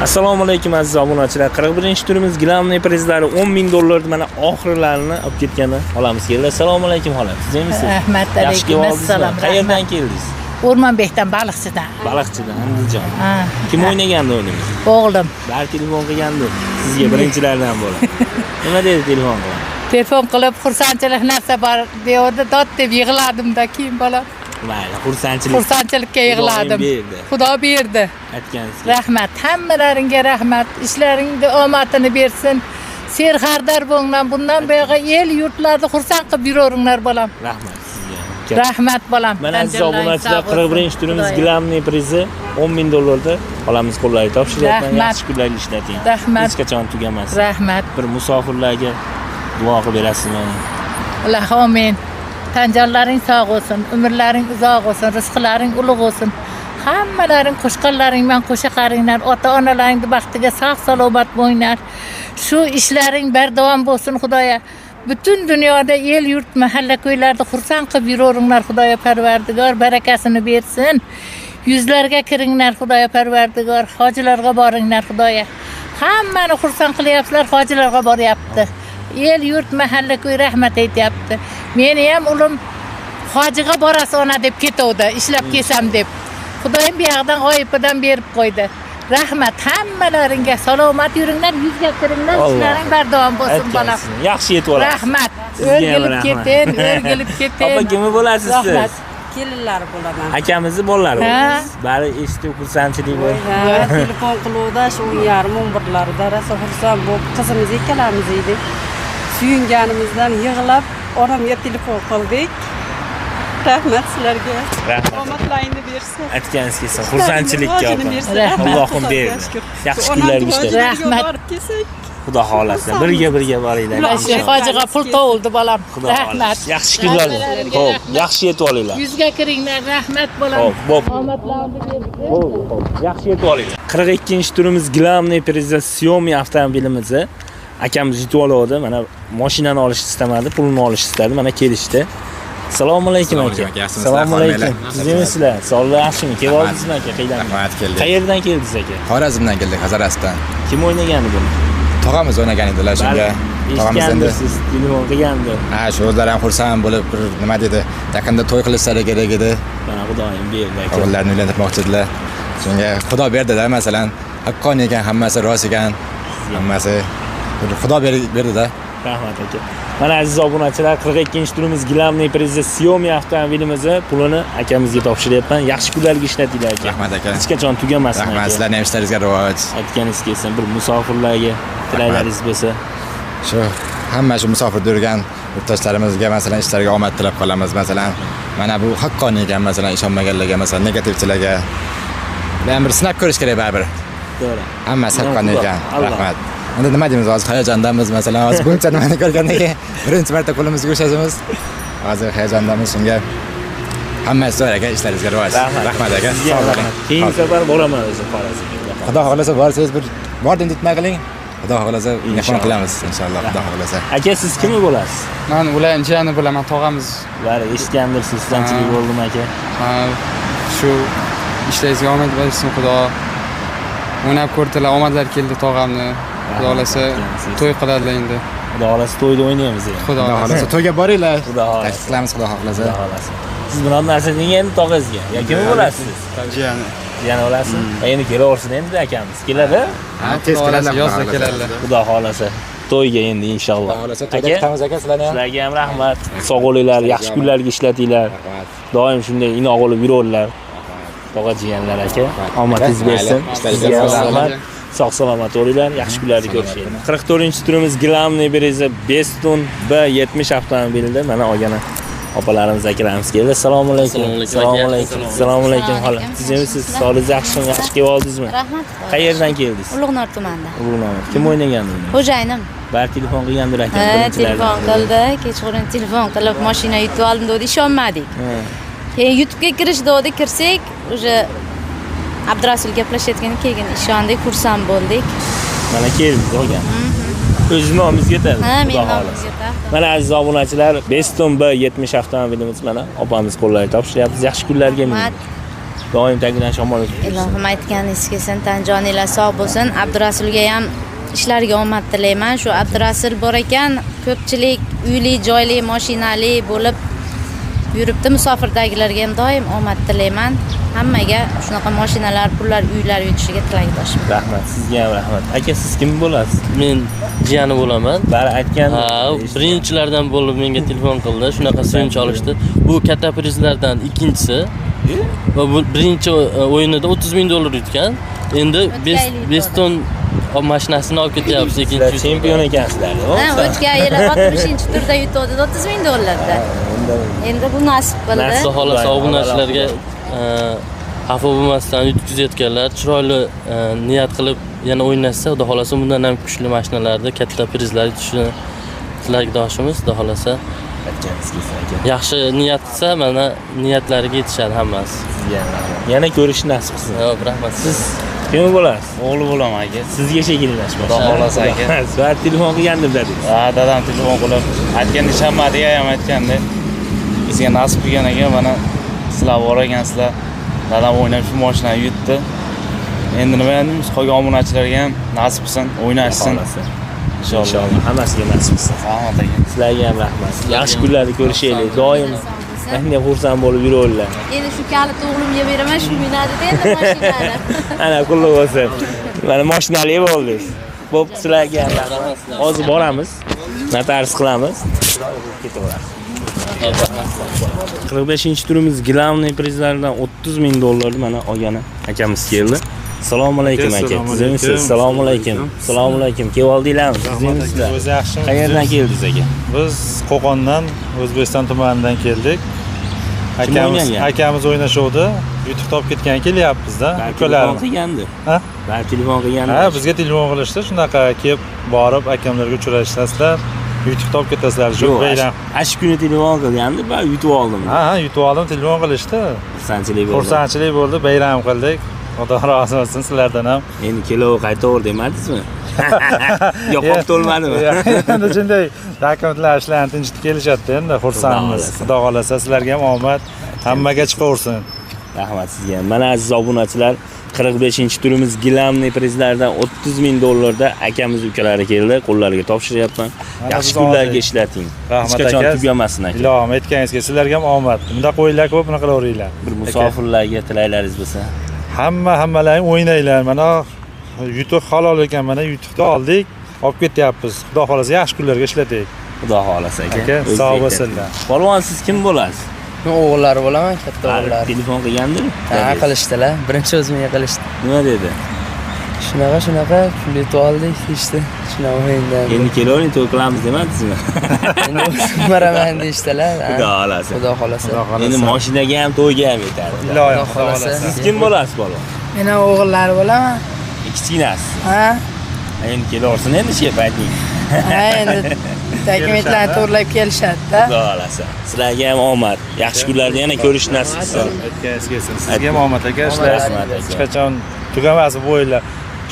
Assalomu alaykum aziz obunachilar. 41-turimiz главный prizlari 10 000 dollarni mana oxirlarini olib ketgani xolamiz keldi. Assalomu alaykum xola. Tuzukmisiz? Rahmat, Yaxshi kelib alaykum oldingizmi? assalom. Qayerdan keldingiz? O'rmonbekdan, Baliqchidan. Baliqchidan, Andijon. Ha. Kim o'ynagandi o'yinimizni? O'g'lim. Bari telefon qilgandi sizga birinchilardan bo'lib. Nima dedi telefon qilib? Telefon qilib, xursandchilik narsa bor deyapti, dod deb yig'ladimda keyin bolam. Mayli, xursandchilik. Xursandchilikka yig'ladim. Xudoyim berdi. Xudo berdi. Aytganingizga. Rahmat, hammalaringga rahmat. Ishlaringni omadini bersin. Serxardar bo'linglar. Bundan buyog'i el yurtlarni xursand qilib yuraveringlar bolam. Rahmat sizga. Rahmat bolam. Mana aziz Tanjonlaring obunachilar, sog' bo'lsin. 41-turimiz Xudoyim. главный prizi 10 000 dollarda xolamiz qo'llariga topshiryapman. Rahmat. Yaxshi kunlarga ishlating. Rahmat. Hech qachon tugamasin. Rahmat. Bir musofirlarga duo qilib berasizmi? Alloh amin. Tanjonlaring sog' bo'lsin, umrlaring uzoq bo'lsin, rizqlaring ulug' bo'lsin. Hammalaring qo'shqonlaring bilan qo'sha qaringlar, ota-onalaringni baxtiga sog' salomat bo'linglar. Shu ishlaring bardavom bo'lsin, Xudoya. Butun dunyoda el yurt, mahalla ko'ylarda xursand qilib yuraveringlar, Xudoya Parvardigor barakasini bersin. Yuzlarga kiringlar, Xudoya Parvardigor, hojilarga boringlar, Xudoya. Hammani xursand qilyapsizlar, hojilarga boryapti. El yurt, mahalla ko'y rahmat aytyapti. Meni ham ulim hojiga borasiz ona deb ketuvdi, ishlab kelsam deb. Xudoyim bu yoqdan g'oyibidan berib qo'ydi. Rahmat hammalaringga, salomat yuringlar, yuzga kiringlar, Alloh. ishlaring bardavom bo'lsin bolam. Aytgansiz. Yaxshi yetib olasiz. Rahmat. Sizga ham O'rgilib rahmat. ketin, o'rgilib ketin. Opa, kimi bo'lasiz siz? Rahmat. Kelinlari bo'laman. Akamizni bolalari Ha. bo'lasiz. Bari eshitib xursandchilik bo'ldi. Ha, telefon qiluvdi shu 10:30, 11larida rosa xursand bo'lib, qizimiz ikkalamiz edik. Suyunganimizdan yig'lab onamga telefon qildik. Rahmat sizlarga. Rahmat. Omadlaringni bersin. Aytganingiz kelsin. Xursandchilikka Rivojini opa. bersin. Rahmat. Allohim Xudoga berdi. shukur. Yaxshi Shu onamni kunlarga ishlating. hojilarga Rahmat. borib kelsak. Xudo xohlasa birga birga boringlar. Mana shu hojiga pul to'ldi bolam. Xudo Rahmat. xohlasa. Yaxshi kunlar. Xo'p, yaxshi yetib olinglar. Yuzga kiringlar, rahmat bolam. Xo'p, bo'p. Omadlaringni bersin. Xo'p, xo'p. Yaxshi yetib olinglar. 42-turimiz главный prizi Xiaomi avtomobilimizni akamiz yutib oldi. Mana mashinani olish istamadi, pulini olish istadi. Mana kelishdi. Assalomu alaykum Assalomu aka. alaykum aka, yaxshimisizlar? Assalomu alaykum. Qolmanglar. Tuzukmisizlar? Sog'lik yaxshimi? Kelib Rahmat. oldingizmi aka? Qayerdan? Rahmat, keldik. Qayerdan keldingiz aka? Xorazmdan keldik, Hazorasdan. Kim o'ynagandi buni? Tog'amiz o'ynagan edilar shunga. Tog'amiz endi Eshitgandirsiz, telefon qilgandi. ha, shu o'zlari ham xursand bo'lib bir nima dedi, yaqinda to'y qilishlari kerak edi. Mana Xudoyim berdi aka. O'g'illarini uylantirmoqchi edilar. Shunga Xudo berdida, masalan, haqqoniy ekan, hammasi rost ekan. Hammasi bir Xudo berdida. Rahmat aka. Mana aziz obunachilar, 42-turimiz главный prizi Xiaomi avtomobilimizni pulini akamizga topshiryapman. Yaxshi kunlarga ishlatinglar aka. Rahmat aka. Hech qachon tugamasin Rahmat, aka. sizlarning ham ishlaringizga rivoj. Aytganingiz kelsin, bir musofirlarga tilaklaringiz bo'lsa. Shu hamma shu musofirda yurgan yurtdoshlarimizga masalan ishlariga omad tilab qolamiz. Masalan, mana bu haqqoniy ekan, masalan, ishonmaganlarga, masalan, negativchilarga ham bir sinab ko'rish kerak baribir. To'g'ri. Hammasi haqqoniy Xudo, ekan. Alloh. Rahmat. Endi nima deymiz, hozir hayajondamiz, masalan, hozir buncha nimani ko'rgandan keyin birinchi marta qo'limizga ushlashimiz. Hozir hayajondamiz shunga. Hammasi zo'r aka, ishlaringizga rivoj. Rahmat. Rahmat aka. Sizga ham Sog' bo'ling. rahmat. Keyingi safar boraman o'zim Xorazmga. Xudo xohlasa borsangiz bir bordim deb nima qiling. Xudo xohlasa mehmon Inshaalloh. qilamiz inshaalloh, Xudo xohlasa. Aka, siz kimi bo'lasiz? Man ularni jiyani bo'laman, tog'amiz. Bari eshitgandirsiz, xursandchilik Ha. bo'ldimi aka? Ha, shu ishlaringizga omad bersin Xudo. O'ynab ko'rdilar, omadlar keldi tog'amni. Xudo xohlasa to'y qiladilar endi. Xudo xohlasa to'yda o'ynaymiz endi. Xudo Xudo xohlasa. xohlasa to'yga boringlar. Xudo xohlasa. Taklif qilamiz Xudo xohlasa. Xudo xohlasa. Siz biror narsa deng endi tog'angizga. Yo kimi bo'lasiz siz? Jiyani. Jiyani bo'lasiz. Endi kelaversin endi akamiz. Keladi? Ha, tez Xudo xohlasa keladilar. Xudo yozda xohlasa. keladilar. Xudo xohlasa. To'yga endi inshaalloh. Xudo xohlasa to'yda Aka, kutamiz aka sizlarni ham. sizlarga ham rahmat. Sog' bo'linglar, yaxshi kunlarga ishlatinglar. Rahmat. Doim shunday inoq bo'lib yuraveringlar. Tog'a jiyanlar aka, omadingiz bersin. Ishlaringizga Sizga ham sog' rahmat. Sog' salomat bo'linglar, yaxshi kunlarga ko'rishaylik. 44-turimiz главный prizi Beston B70 avtomobilida mana olgani opalarimiz, akalarimiz keldi. Assalomu alaykum. Assalomu alaykum Assalomu aka. alaykum. Assalomu alaykum xola. Tuzukmisiz? Sog'ligingiz yaxshimi? Yaxshi kelib oldingizmi? Rahmat. Qayerdan keldingiz? Ulug'nor tumanida. Ulug'nor. Kim o'ynagandi uni? Xo'jayinim. Bari telefon qilgandir aka. Ha, birinchilardan. telefon qildi. Kechqurun telefon qilib mashina yutib oldim dedi, ishonmadik. Ha. Keyin YouTube'ga kirish dedi, kirsak, уже Abdurasul gaplashayotgan keyin ishondik, xursand bo'ldik. Mana keldingiz olgan. O'z nomingizga yetadi. Ha, Xudo meni nomimga xohlasa. yetadi. Mana aziz obunachilar, Beston B70 avtomobilimiz mana opamiz qo'llariga topshiryapmiz. Yaxshi kunlarga Rahmat. mining. Doim tagidan shamol o'tib tursin. Ilohim aytganingiz kelsin, tan joninglar sog' bo'lsin. Abdurasulga ham ishlariga omad tilayman. Shu Abdurasul bor ekan, ko'pchilik uyli, joyli, mashinali bo'lib yuribdi. Musofirdagilarga ham doim omad tilayman. Hammaga shunaqa mashinalar, pullar, uylar yutishiga tilakdoshman. Rahmat, sizga ham rahmat. Aka, siz kim bo'lasiz? Men jiyani bo'laman. Bari aytgan. Ha, birinchilardan bo'lib menga telefon qildi. Shunaqa suyunch olishdi. Bu katta prizlardan ikkinchisi. Va bu birinchi o'yinida $30,000 yutgan. Endi Beston mashinasini olib ketyapmiz ikkinchi. Chempion ekansizlar. Ha, o'tgan yili 60-turda yutdi $30,000da. Endi bu nasib qildi. Xudo xolasa obunachilarga xafa bo'lmasdan yutkazayotganlar chiroyli niyat qilib yana o'ynashsa, Xudo xolasa bundan ham kuchli mashinalarda katta prizlar yutishini tilakdoshimiz. Xudo xolasa aytganingiz kelsin aka. Yaxshi niyat qilsa, mana niyatlariga yetishadi hammasi. Sizga ham rahmat. Yana ko'rish nasib qilsin. Yo'q, rahmat. Siz kim bo'lasiz? O'g'li bo'laman aka. Sizga shekilli Xudo xolasa aka. Sizlar telefon qilgandim dedingiz. Ha, dadam telefon qilib aytganda ishonmadi, ham aytgandi. Bizga nasib qilgan ekan, mana sizlar bor ekansizlar. Dadam o'ynab shu mashinani yutdi. Endi nima deymiz, qolgan obunachilarga ham nasib qilsin, o'ynashsin. Inshaalloh hammasiga nasib qilsin. Rahmat aka. Sizlarga ham rahmat. Yaxshi kunlarda ko'rishaylik. Doim menga xursand bo'lib yuraveringlar. Endi shu kalit o'g'limga beraman, shu minadi endi mashinani. Ana qulluq bo'lsin. Mana mashinali bo'ldingiz. Bo'pti, sizlarga ham rahmat. Hozir boramiz. Notarius qilamiz. Ketaveramiz. 45-turimiz главный prizlardan $30,000 mana olgani akamiz keldi. Assalomu alaykum aka. Tuzimsiz? Assalomu alaykum. Assalomu alaykum. Kelib oldinglarmi? Tuzimsizlar? O'zi yaxshimi? Qayerdan keldingiz aka? Biz Qo'qondan, O'zbekiston tumanidan keldik. Akamiz o'ynashuvdi. Yutuq topib ketgan kelyapmiz-da. Ukalarimiz qilgandi. Ha? Balki telefon qilgandi. Ha, bizga telefon qilishdi. Shunaqa kelib borib akamlarga uchrashasizlar. Yutuq topib ketasizlar. Shu bayram. Ash kuni telefon qilgandi, ben yutib oldim. Ha, yutib oldim, telefon qilishdi. Xursandchilik bo'ldi. Xursandchilik bo'ldi, bayram qildik. Xudo rozi bo'lsin sizlardan ham. Endi kelov qaytaver demadingizmi? Yo'q, qolib to'lmadimi? Endi shunday dokumentlar ishlarni tinchitib kelishadi endi, xursandmiz. Xudo xolasa sizlarga ham omad, hammaga chiqaversin. Rahmat sizga. Mana aziz obunachilar, 45-turimiz gilamli prizlardan $30,000 da akamiz ukalari keldi, qo'llariga topshiryapman. Yaxshi kunlarga ishlating. Hech qachon tugamasin aka. Ilohim aytganingizga sizlarga ham omad. Bunda qo'yinglar ko'p, buni qilaveringlar. Bir musofirlarga tilaklaringiz bo'lsa. Hammalaring o'ynanglar. Mana yutuq halol ekan, mana yutuqni oldik, olib ketyapmiz. Xudo xolasa yaxshi kunlarga ishlataylik. Xudo xolasa aka. Sog' bo'lsinlar. Polvon, siz kim bo'lasiz? Men o'g'illari bo'laman, katta o'g'illari. Telefon qilgandimi? Ha, qilishdilar. Birinchi o'zim menga qilishdi. Nima dedi? Shunaqa pul yutib oldik, deyishdi. Shunaqa o'yinda. Endi kelavering, to'y qilamiz demadingizmi? Endi o'zim boraman deyishdilar. Xudo xolasa. Xudo xolasa. Endi mashinaga ham, to'yga ham yetadi. Ilohim, xudo xolasa. Siz kim bo'lasiz, bola? Men ham o'g'illari bo'laman. Kichkinasiz. Ha. Endi kelaversin endi shu paytning. Ha, endi dokumentlarni to'g'rilab kelishadi-da. Xudo xolasa. Sizlarga ham omad. Yaxshi kunlarda yana ko'rish nasib qilsin. Aytganingiz kelsin. Sizga ham omad aka. Ishlar hech qachon tugamasin bu o'yinlar.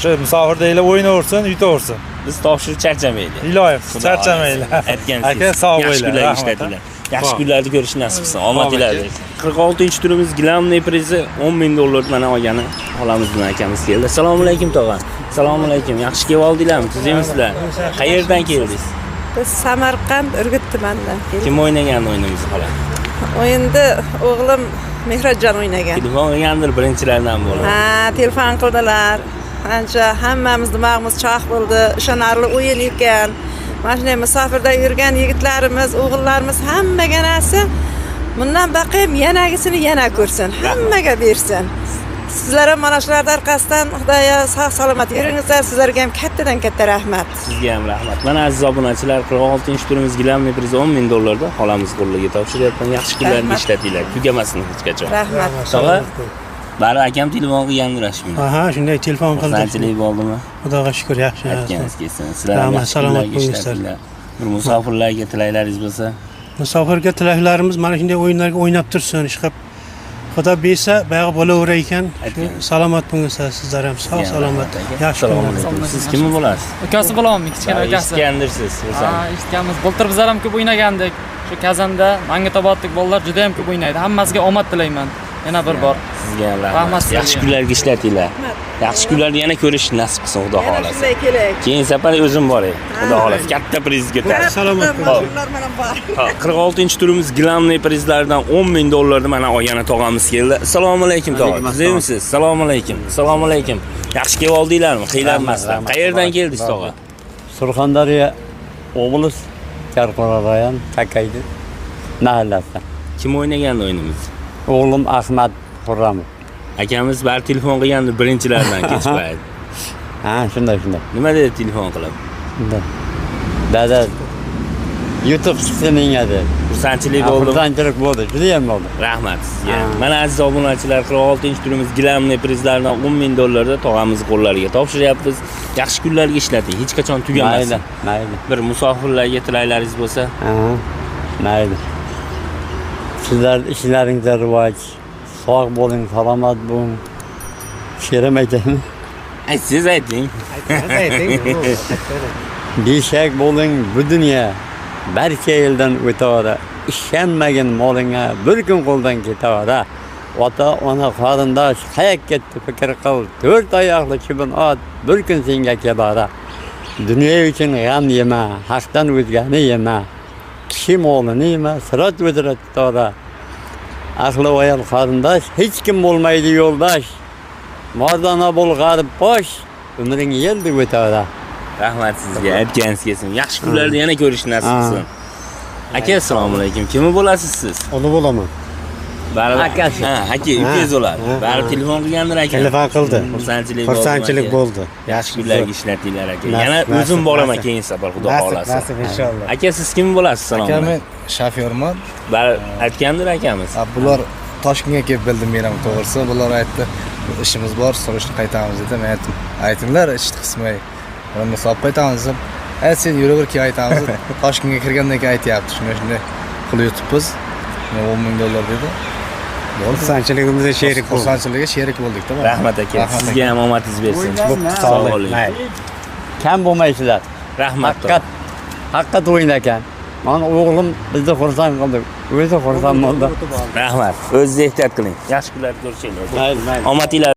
Shu musofirdagilar o'ynaversin, yutaversin. Biz topshirib charchamaylik. Ilohim, charchamanglar. Aytganingiz aka, sog' yaxshi bo'linglar. kunlarga ishlatinglar. Yaxshi kunlarda ko'rish nasib qilsin. Omadinglar bersin. 46-turimiz gilamli prizi $10,000 mana olgani xolamiz bilan akamiz keldi. Assalomu alaykum tog'a. Assalomu alaykum. Yaxshi kelib oldinglarmi? Tuzimsizlar. Qayerdan keldingiz? Biz Samarqand Urgut tumanidan keldik. Kim o'ynagan o'yinimizni xola? O'yinda o'g'lim Mehrjon o'ynagan. Telefon qilgandir birinchilardan bo'lib. Ha, telefon qildilar. Ancha hammamiz dimog'imiz choq bo'ldi. Ishonarli o'yin ekan. Mana shunday musofirda yurgan yigitlarimiz, o'g'illarimiz hammaga nasib. Bundan baqim yanagisini yana ko'rsin, hammaga bersin. Sizlar ham mana shularning orqasidan Xudoyo sog' salomat yuringizlar. Sizlarga ham kattadan katta rahmat. Sizga ham rahmat. Mana aziz obunachilar, 46-turimiz gilamli prizi $10,000 da xolamiz qo'liga topshiryapman. Yaxshi kunlarga ishlatinglar. Tugamasin hech qachon. Rahmat. Tog'a, bari akam telefon qilgandir shu kuni. Aha, shunday telefon qildi. Xursandchilik bo'ldimi? Xudoga shukr, yaxshi. Aytganingiz kelsin. Sizlar ham salomat bo'linglar. Bir musofirlarga tilaklaringiz bo'lsa. Musofirga tilaklarimiz mana shunday o'yinlarga o'ynab tursin, ishqab Xudo bersa, boyag'i bo'laverar ekan. Salomat bo'linglar, sizlar ham sog' salomat. Yaxshi kunlar. Siz kim bo'lasiz? Ukasi bo'laman, kichkina ukasi. Eshitgandirsiz, Ha, eshitganmiz. Bultur bizlar ham ko'p o'ynagandik. Shu Kazanda, Mangitobodlik bolalar juda ham ko'p o'ynaydi. Hammasiga omad tilayman. Yana bir bor. Sizga ham rahmat. Yaxshi kunlarga ishlatinglar. Yaxshi kunlarni yana ko'rish nasib qilsin, Xudo xolasa. Shunday kerak. Keyin safar o'zim boray. Xudo xolasa katta prizga Salomat bo'ling. 46-turimiz главный prizlardan $10,000 dollarni mana olgani tog'amiz keldi. Assalomu alaykum tog'a. Tuzukmisiz? Assalomu alaykum. Assalomu alaykum. Yaxshi kelib oldinglarmi? Qiynalmasdan. Qayerdan keldingiz tog'a? Surxondaryo oblast Karqora rayon Takaydi mahallasidan. Kim o'ynagandi o'yinimizni? O'g'lim Ahmad Xurramov. Akamiz bari telefon qilgandi birinchilardan kech payt. Ha, shunday. Nima dedi telefon qilib? Dada, yutuq chiqdi menga dedi. Xursandchilik bo'ldi. Xursandchilik bo'ldi, juda ham bo'ldi. Rahmat sizga. Mana aziz obunachilar, 46-turimiz gilamli prizlardan $10,000 dollarda tog'amiz qo'llariga topshiryapmiz. Yaxshi kunlarga ishlating, hech qachon tugamasin. Mayli. Bir musofirlarga tilaklaringiz bo'lsa. Ha, mayli. Sizlar ishlaringizda rivoj, sog' bo'ling, salomat bo'ling. She'rim aytaymi? Aytsangiz ayting. Ayting. Beshak bo'ling bu dunyo barcha yildan o'tavera. Ishonmagin molingga bir kun qo'ldan ketavera. Ota ona qarindosh qayoqqa ketdi fikr qil. To'rt oyoqli chibin ot bir kun senga kelara. Dunyo uchun g'am yema, haqdan o'zgani yema. Kishi molini yema, sirot o'zira tutora. Ahli ayol qarindosh hech kim bo'lmaydi yo'ldosh. Mardona bo'l g'arib bosh, umring yeldek o'tavera. Rahmat sizga, aytganingiz kelsin. Yaxshi kunlarda yana ko'rish nasib qilsin. Aka, assalomu alaykum. Kimi bo'lasiz siz? Uni bo'laman. Baribir akasi. Ha, aka, ukangiz bo'ladi. Baribir telefon qilgandir aka. Telefon qildi. Xursandchilik bo'ldi. Xursandchilik bo'ldi. Yaxshi kunlarga ishlatinglar aka. Yana o'zim boraman keyin safar, Xudo xolasa. Nasib inshaalloh. Aka, siz kim bo'lasiz? Salom. Aka, men shofyorman. Baribir aytgandir akamiz. Bular Toshkentga kelib bildim men ham to'g'risi. Bular aytdi, ishimiz bor, so'rashib qaytamiz dedi. Men aytdim, aytinglar, ishni qismay. Uni solib qaytamiz deb. Ay sen yuraver keyin aytamiz. Toshkentga kirgandan keyin aytyapti. Shunday pul yutibmiz. $10,000 dedi. Xursandchiligimizga sherik bo'ldik. Xursandchilikka sherik bo'ldik-da. Rahmat aka. Sizga ham omadingiz bersin. Sog' bo'ling. Kam bo'lmaysizlar. Rahmat. Haqiqat o'yin ekan. Mana o'g'lim bizni xursand qildi. O'zi xursand bo'ldi. Rahmat. O'zingiz ehtiyot qiling. Yaxshi kunlarda ko'rishaylik. Mayli, mayli. Omadinglar